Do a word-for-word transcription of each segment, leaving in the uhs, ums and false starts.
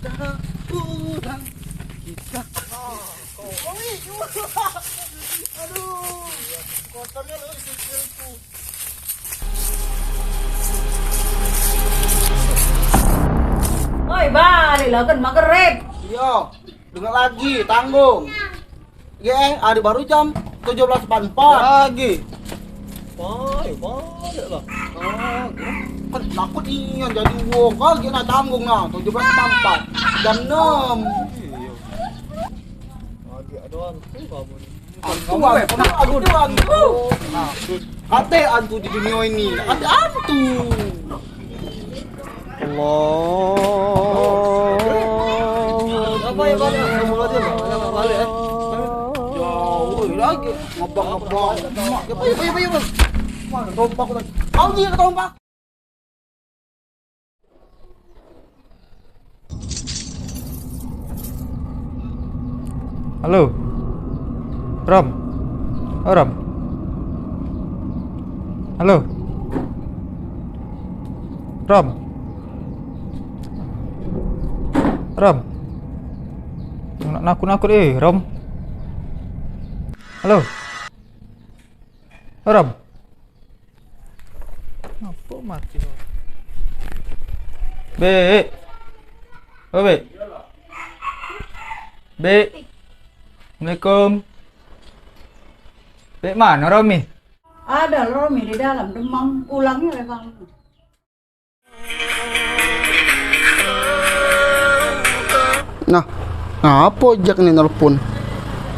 Pulang kita. Aduh, kotornya lo sikilku. Oi, balik lah kan magrib. Iya, dengar lagi, tanggung. Ye, ada baru jam tujuh belas empat puluh empat. Lagi. Baik, balik lah. Ah, kan takut ni yang jadi wong. Kau lagi nak tanggung nah, tujuh belas empat puluh empat. Jam enam. Iya. Lagi ada hantu kamu ni. Hantu, hantu, hantu, hantu. Nah, kate hantu di dunia ini. Kate hantu. Allah. Apa ya, Bang? Astagfirullahaladzim. Balik, eh. Jauh lagi. Ngebang, ngebang. Apa ya, apa ya, apa ya, Bang? Mana dompak lagi? Kau ni ke dompak? Halo. Rom. Oh, Rom. Halo. Rom. Rom. Nak nakut-nakut, eh, Rom. Halo. Rom. Ngapo mati, Rom? Bek. Oh, Bek. Bek. Assalamualaikum. Bek, mano Romi? Ada Romi di dalam, demam, pulangnya oleh kamu. Nah, ngapo Jack ni nelpon?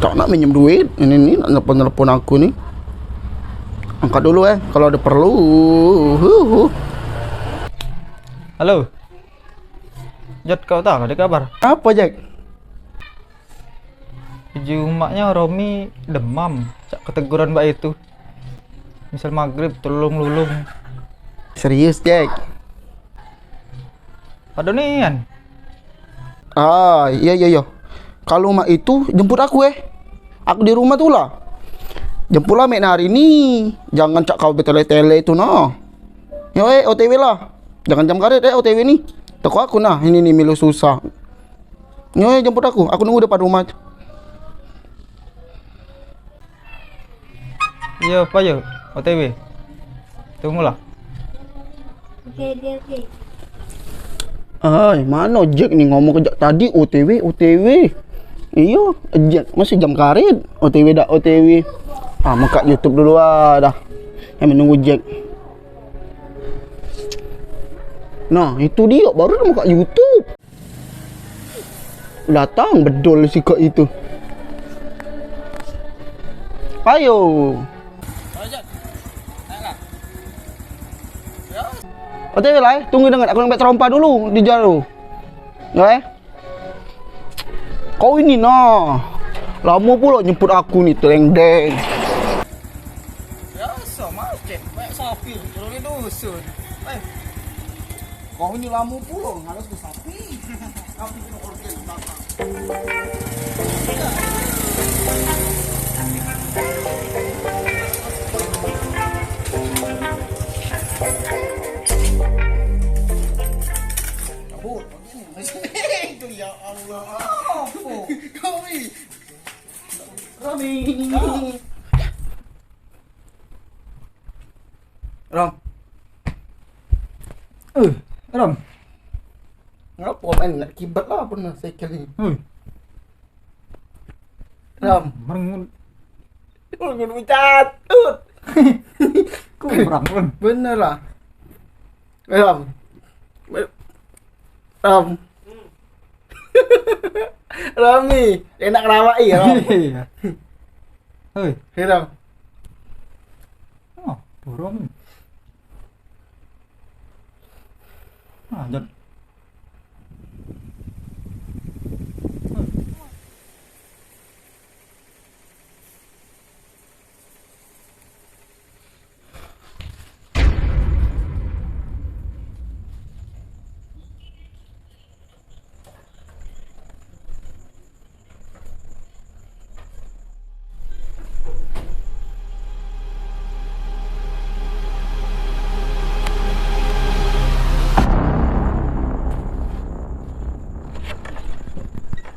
Tak nak minjem duit. Ini ni nak nelpon-nelpon aku ni. Angkat dulu, eh, kalau ada perlu. Huh, huh. Halo. Jat, kau tak ada kabar? Apa, Jack? Uji umaknya Romi demam, cak keteguran bak itu. Misal maghrib, telulung-lulung. Serius, Jack? Ado nian. Ah, iya, iya, iya. Kalau mak itu, jemput aku, eh. Aku di rumah tu lah. Jemputlah mek hari ni. Jangan cak kau betele-tele itu, nah. Yo, eh, O T W lah. Jangan jam karet, eh, O T W ni. Teko aku, nah. Ini ni milu susah. Nyo, jemput aku. Aku nunggu depan rumah. Iyo, payo. O T W. Tunggulah. Oke, oke, oke. Hai, mano Jack ni ngomong kejak tadi, O T W, O T W. Iyo, Jack masih jam karet. O T W dak O T W. Ah, mukak YouTube dulu ah dah. Yang menunggu Jack. Nah, itu dio baru dah mukak YouTube. Datang bedol sikok itu. Payo. O T W lah, eh. Tunggu dengan aku nak terompa dulu di jalan. Ya, eh. Kau ini nah. Lamo pulo nyemput aku ni, tereng deng. Biaso, macet. Banyak sapi turun di dusun. Eh. Kau ini lamo pulo ngalas ke sapi. Sapi kena organ belakang. Cabut. Itu ya Allah. Apa? Kau ni. Rami. Rom. Eh, Rom. Ngapo main nak kibat lah pernah sekel ni. Oi. Rom. Merengut. Merengut mencatut. Kurang, Rom. Bener lah. Rom. Rom. Rami, enak ngelawak iya, Rom. Iya. Hei. Hei, Rom. Oh, burung. Ah, jat.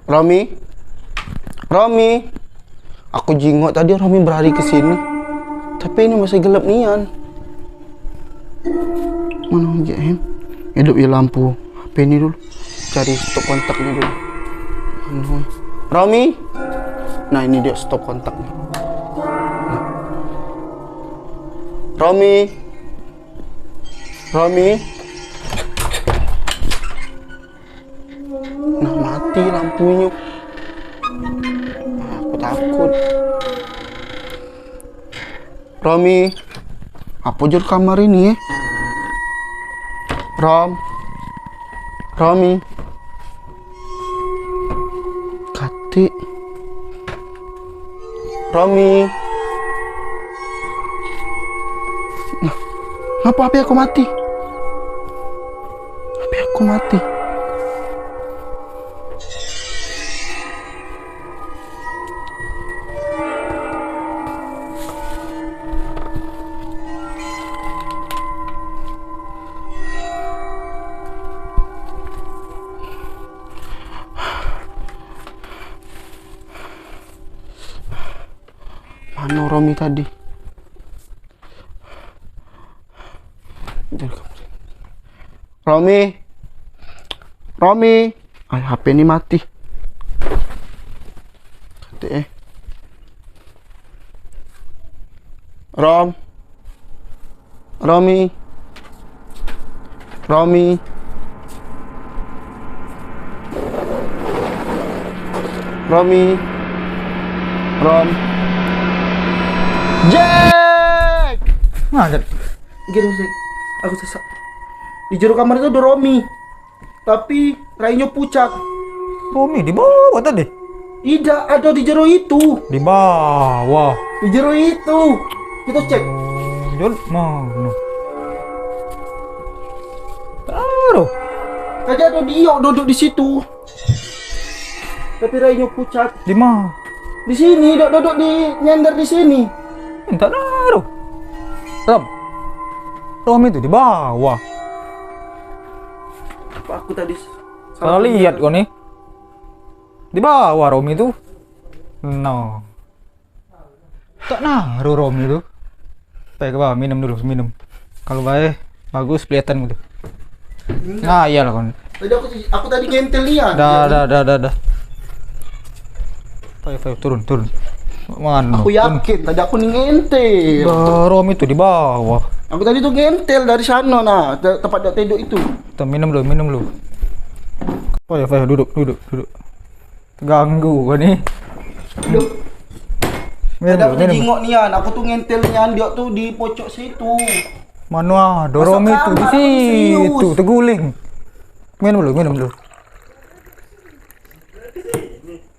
Romi. Romi. Aku jingok tadi Romi berlari ke sini. Tapi ini masih gelap nian. Mana je, em? Hidup ya lampu H P ni dulu. Cari stop kontak ni dulu. Anu. Romi. Nah, ini dia stop kontaknya. Nah. Romi. Romi. Nah, mati lampunyo. Nah, aku takut. Romi, apo jero kamar ini, eh? Rom. Romi. Katik. Romi. Nah, ngapo H P aku mati? H P aku mati. Mano Romi tadi? Romi. Romi. Ay, H P ni mati. Katik, eh. Rom. Romi. Romi. Romi. Rom. Jack! Nah, Jack. Gitu sih. Aku sesak. Di jero kamar itu ada Romi. Tapi rainyo pucat. Romi di bawah tadi. Idak, ada di jero itu. Di bawah. Di jero itu. Kita cek. Oh, Jol, mano? Taruh. Tadi ada dia duduk di situ. Tapi rainyo pucat. Di mana? Di sini, dok duduk di nyender di sini. Minta taruh. Rom. Rom itu di bawah. Apa aku tadi salah lihat kau ni? Di bawah Romi tu. No. Tak naruh Romi tu. Pai ke bawah, minum dulu, minum. Kalau bae bagus kelihatan gitu. Nah, iyalah kon. Tadi aku aku tadi ngentel dia. Dah, dah, dah, dah, dah. Pai, pai, turun, turun. Mana? Aku yakin tadi aku ni ngentel. Romi tu di bawah. Aku tadi tu ngentel dari sana nah, te- tempat dia tedok itu. Tuh, minum dulu, minum dulu. Pai, pai, duduk, duduk, duduk. Terganggu kau ni. Duh. Minum tadi dulu, aku minum. Jingok nian, aku tu ngentel nian dia tu di pojok situ. Mano ado Romi tu di situ, teguling. Minum dulu, minum dulu.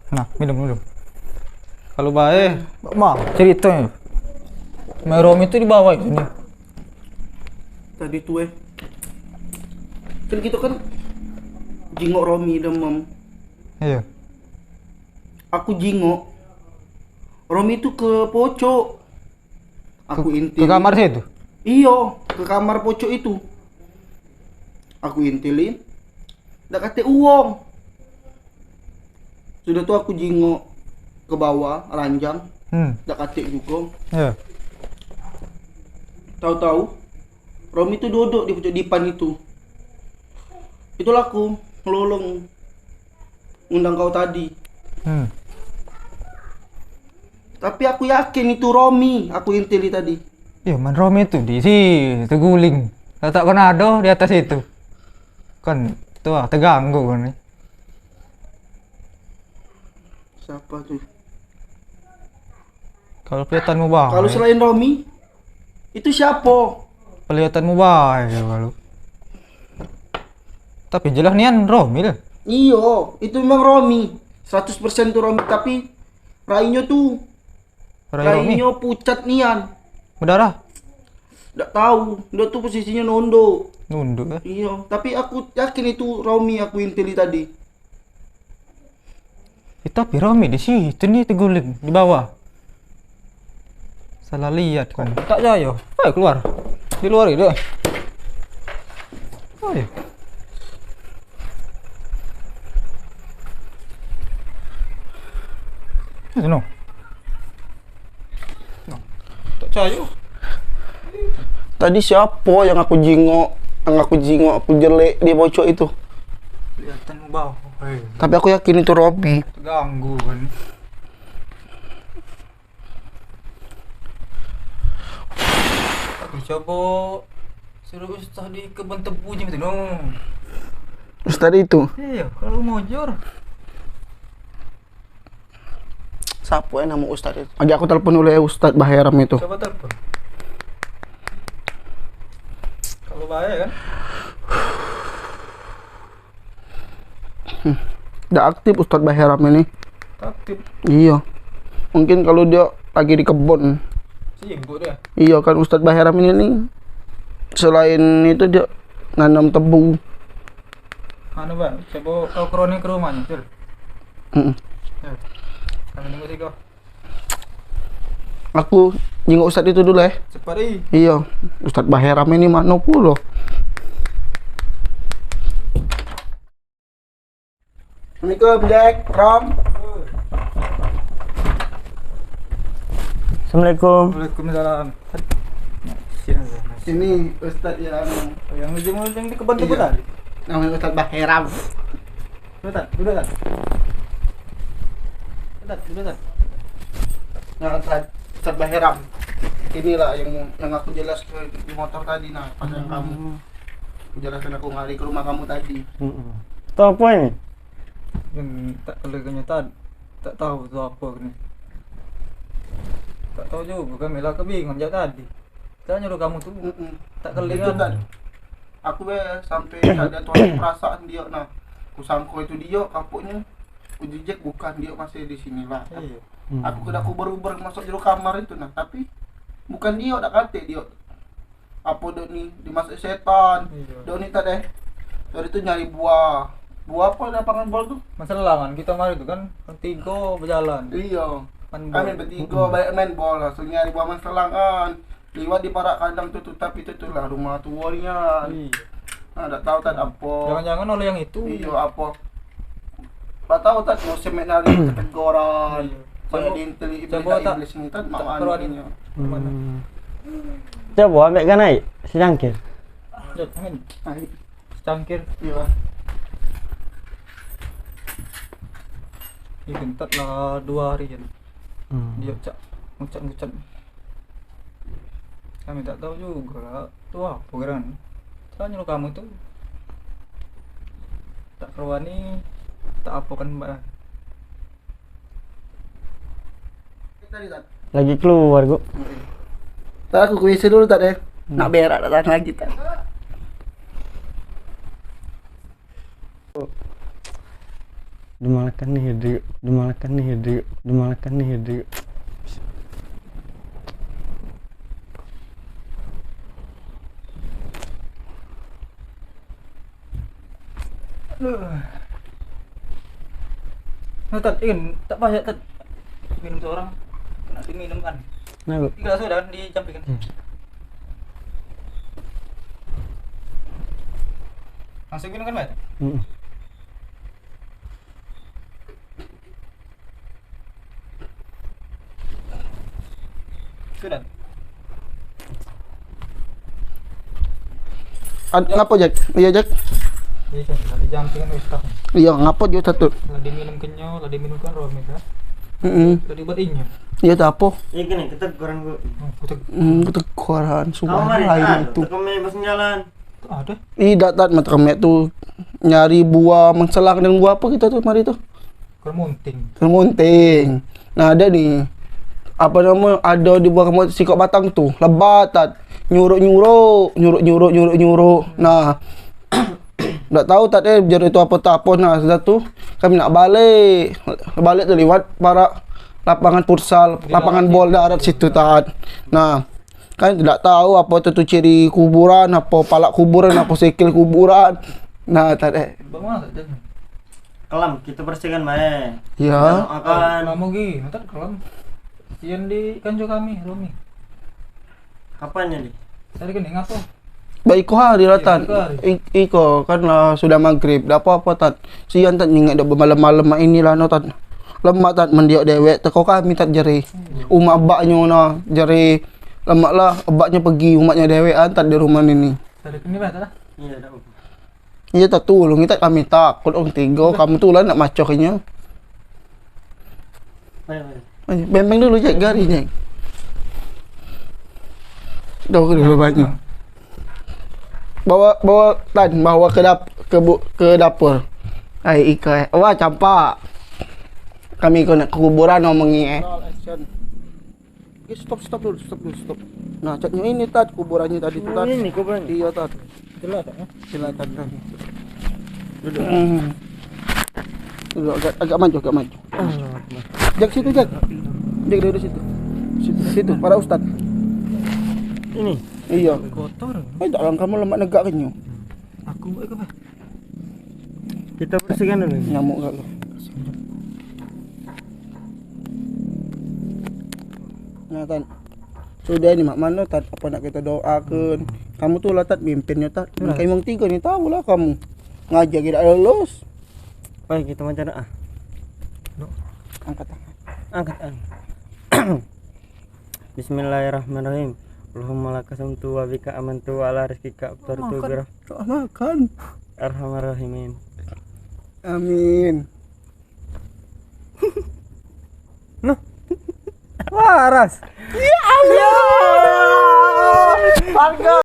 Nah, minum dulu. Kalau bae, mah cerita. Main Romi tu di bawah itu ni. Tadi tu eh. Kan kita kan jingok Romi demam. Iya. Aku jingok. Romi tu ke pojok. Aku ke, inti ke kamar situ? Iyo, ke kamar pojok itu. Aku intilin. Dak katek uwong. Sudah tu aku jingok ke bawah ranjang. Hmm. Dak katek jugo. Iya. Tahu-tahu Romi tu duduk di pojok dipan itu. Itulah aku ngelolong ngundang kau tadi. Hmm. Tapi aku yakin itu Romi, aku intili tadi. Yo, man Romi tu di si teguling. Letak kan ado di atas itu. Kan tu ah, terganggu kan ni. Siapa tu? Kalau kelihatanmu bae. Kalau selain Romi, itu siapa? Kelihatanmu bae kalau. Tapi jelas nian Romi lah. Iyo, itu memang Romi. Seratus persen tu Romi, tapi rainyo tu, rai Romi, rainyo pucat nian. Berdarah? Dak tahu, dak tu posisinyo nunduk. Nunduk eh? Iyo, tapi aku yakin itu Romi aku intili tadi. Eh, tapi Romi di situ ni terguling di bawah. Salah lihat kan. Tak jaya. Ayo keluar. Di luar itu. Ayo. Seno. No. Tak percaya. Tadi siapo yang aku jingok, yang aku jingok, aku jelek, dio bocok itu? Kelihatan bau. Hei. Tapi aku yakin itu Robi. Terganggu kan. Aku coba suruh ustaz di kebun tebu je gitu, no. Ustaz itu? Iya, kalau mujur. Siapa yang nama ustaz itu? Aja aku telepon oleh Ustaz Baheram itu. Coba telepon. Kalau bahaya kan? Hmm. Dak aktif Ustaz Baheram ini. Aktif. Iya. Mungkin kalau dia lagi di kebun. Sibuk dia. Iya kan, Ustaz Baheram ini nih, selain itu dia nanam tebu. Anu, Bang, coba kau ke rumahnya, Cil. Mm-mm. Ya. Kami nunggu sih kau. Aku jenguk ustaz itu dulu, eh. Cepat, eh. Iya, Ustaz Baheram ini mano pulo. Assalamualaikum, Jack, Rom. Assalamualaikum. Waalaikumsalam. Ini ustaz yang, yang ujung-ujung di kebun, iya, tadi. Namanya Ustaz Baheram. Duduk, Tan. Duduk, Tan. Duduk, Tan. Duduk, Tan. Nah, Tan, Tan Baheram. Inilah yang, yang aku jelaskan di motor tadi, nah, pas yang kamu jelaskan aku ngari ke rumah kamu tadi. Mm-mm. Tu apa ini? Yang tak kena kenyataan, tak tahu tu apa ni. Tak tahu juga, kami lah kebingungan jak tadi. Kita nyuruh kamu tu. Mm-mm. Tak kelian. Itu kan. Aku be sampai ada tuan perasaan dia, nah. Ku sangko itu dia kapuknya. Ku jejek bukan, dia masih di sini lah. Iya. Hmm. Aku kena aku beruber masuk jero kamar itu, nah. Tapi bukan dia dak kate dia. Apa dok ni dimasuk setan? Iya. Dok ni tak deh. Dari tu nyari buah. Buah apa lapangan bol tu? Masalah kan kita kemarin tu kan, kan tiga berjalan. Iya. Main bol. Kami bertiga balik main bol, langsung nyari buah masalah kan. Liwat di parak kandang tu, tu, tapi tu, tu lah rumah tua nian. Iya. Nah, dak tahu tak apa. Jangan-jangan oleh yang itu. Iya, apa. Dak tahu tak musim mek nari ketegoran. Iya. Banyak diintel iblis, tak iblis ni kan, tak mak keluar anaknya. Mana? Hmm. Coba ambek kan naik secangkir. Jat, angin. Naik. Secangkir. Iya. Ini gentat lah dua hari kan. Hmm. Dia cak ngucat-ngucat. Kami tak tahu juga lah. Tu apa geran? Saya nyuruh kamu tu. Tak keruan ni, tak apa kan, Mbak. Lagi keluar, Gu. Tak, aku ke W C dulu, tak deh. Hmm. Nak berak, tak tahan lagi, tak. Dimalakan nih, Dek. Dimalakan nih, Dek. Dimalakan nih, Dek. Aduh. Nah, Tat, Ikan, tak payah, Tat. Minum seorang. Kena diminum kan. Nah, Bu. Tiga sudah kan dicampingkan. Hmm. Langsung minum kan, Mat? Hmm. Sudah. Ad, ngapo, Jack? Iya, Jack. Iya, Jack. Tadi jam tiga wis tak. Iya, ngapo, Jack, satu? Lah diminum kenyo, lah diminum kan Romi kan. Heeh. Tadi buat inyo. Iya, tak apo. Iya, gini, keteguran gua. Oh, ketek- Hmm, keteguran. Kau mari, Subhanallah, ah, itu. Tekan main pas jalan. Ada. Ih, dak, Tat, mata kemek tu nyari buah mengselang dengan buah apa kita tu mari tu? Kermunting. Kermunting. Nah, ada ni. Apa nama? Ada di buah kermunting sikok batang tu. Lebat, Tat. Nyuruk-nyuruk, nyuruk-nyuruk, nyuruk-nyuruk. Nah. Dak tahu, Tat, eh, jero itu apa tak apa. Nah, sudah tu kami nak balik. Balik tu liwat parak lapangan futsal, lapangan bol darat situ, Tat. Nah, kan dak tahu apa tu, tu ciri kuburan, apa palak kuburan, apa sikil kuburan. Nah, tak ada. Bang, mana tak ada? Kelam, kita bersihkan bae. Iya. Kita doakan. Lama lagi, tak kelam. Sian di kanjo kami, Romi. Kapan jadi? Tadi kan ngapa? Baik, iko hari lah, Tat. Iya, iko hari. I-, iko kan lah sudah maghrib. Dak apa-apa, Tat. Sian, Tat, nyingak dak bemalam-malam mak inilah, no, Tat. Lemak tat men dio dewek, teko kami tat jeri. Umak abaknyo nah, jeri. Lemak lah, abaknyo pegi, umaknyo dewek an tat di rumah nini. Tadi kini bah, tat lah. Iya, dak apa. Iya, tak tulung, tak kami takut wong tigo, kamu tu lah nak macoh inyo. Ayo, ayo. Ayo, benteng dulu, Jack, gari, Jack. Kau ke dulu banyak. Bawa, bawa tan, bawa ke dap-, ke bu-, ke dapur. Ai, ikai. Wah, campak. Kami kau nak ke kuburan omongi, eh. Roll action. Oke, stop, stop dulu, stop dulu, stop. Nah, caknyo ini tat kuburannyo tadi tu tat. Ini kuburannyo? Iya tat. Jelas tat, eh? Jelas tat, tat. Duduk. Hmm. Duduk agak, agak maju, agak maju. Ah, Jack situ, Jack. Jack duduk situ. Situ, situ, para ustad. Ini. Iya. Kotor. Eh, jangan kamu lemak negak kenyo. Aku buat apa? Kita bersihkan dulu. Nyamuk gak lu? Nah, Tan. Sudah ini mak mano, Tat? Apa nak kita doakan? Kamu tu lah, Tat, mimpinnya, Tat. Nah. Kayak wong tiga ni tahu lah kamu. Ngajar tidak lulus. Baik, kita baca doa. Angkat tangan. Angkat tangan. Bismillahirrahmanirrahim. Allahumma laka sumtu wa bika amantu wa ala rizkika aftartu. Makan. Doa makan. Arhamar rahimin. Amin. Nah. Waras. Ya Allah. Warga.